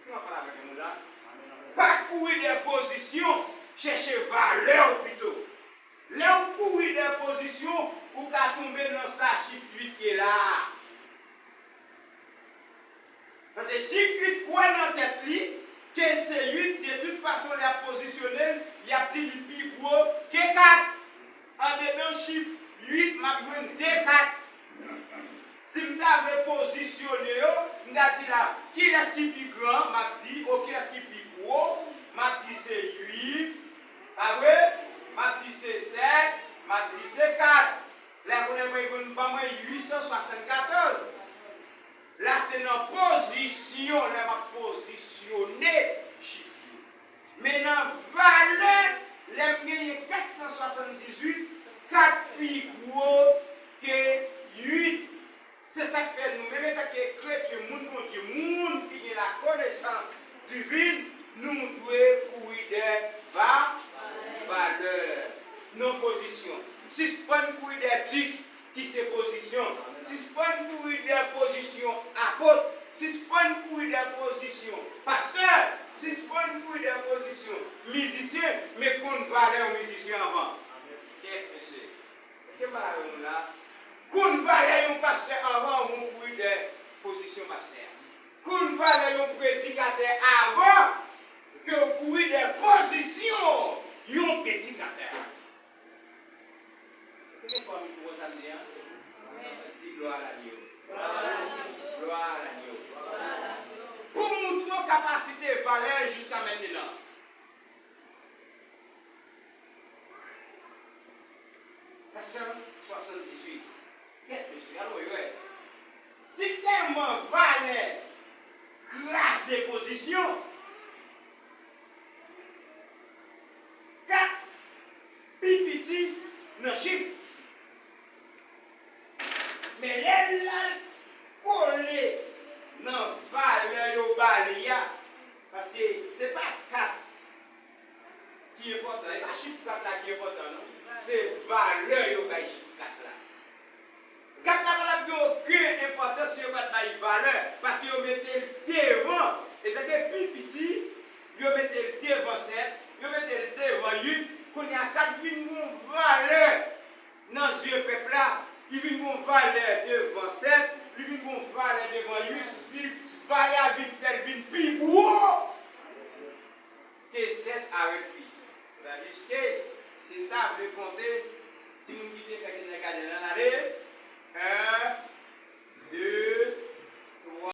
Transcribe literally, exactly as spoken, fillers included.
Èske m ap pale avèk yon moun la? Pa kouri dèyè pozisyon, chèche valè w pito. Lè w kouri dèyè pozisyon, ou ka tonbe nan sa chif uit ye la a. Paske chif uit kwè nan tèt li ke l se uit, de tout fason, lè y ap pozisyone l, y ap di li pi gwo ke kat. Andedan chif uit, m ap jwenn de kat. Si m ta vle pozisyone yo, m ta di la, kilès ki pi gran, m ap di, o, kilès ki pi gwo, m ap di se uit, pa vre? M ap di se sèt, m ap di se kat. Lè kounye a mwen, ban mwen uit san swasannkatòz. La, se nan pozisyon, lè m ap pozisyone chif yo. Men nan valè, lè m genyen kat san swasanndizwit, kat pi gwo ke uit. Se sa k fè nou menm, antanke kretyen, moun Bondye, moun ki gen lakonesans divin, nou dwe kouri dèyè va-, valè, non pozisyon. Sispann kouri dèyè tit ki se pozisyon. Sispann kouri dèyè pozisyon apot. Sispann kouri dèyè pozisyon pastè. Sispann kouri dèyè pozisyon mizisyen, men konn valè yon mizisyen anvan. Kèt mesye. Èske m pale avè moun la? Konn valè yon pastè anvan ou kouri dèyè pozisyon pastè a. Konn valè yon predikatè avan ke w kouri dèyè pozisyon yon predikatè. Èske gen fanmi pou konn sa m di an? Di glwa a lagno. Glwa a lagno. Pou moutre w kapasite valè jiska mentenan. Kat san swasanndizwit. Kèt mesye, gade w wè. Si tèlman valè kraze pozisyon, kat pi piti nan chif. Men lè l al kole nan valè yo ba li a, paske se pa kat ki enpòtan, e pa chif kat la ki enpòtan, non. Se valè yo bay chif kat la. Kat la pa t ap gen okenn enpòtans si yo pa t bay valè, paske yo mete l devan. Etanke pi piti, yo mete l devan sèt, yo mete l devan uit. Kounye a, kat vin gon valè nan zye pèp la, li vin gon valè devan sèt, li vin gon valè devan uit, li, valè a vin fè l vin pi gwo ke sèt avèk uit. Tandiske, si n ta vle konte, timoun ki te fèk nan gaden an, ale, en,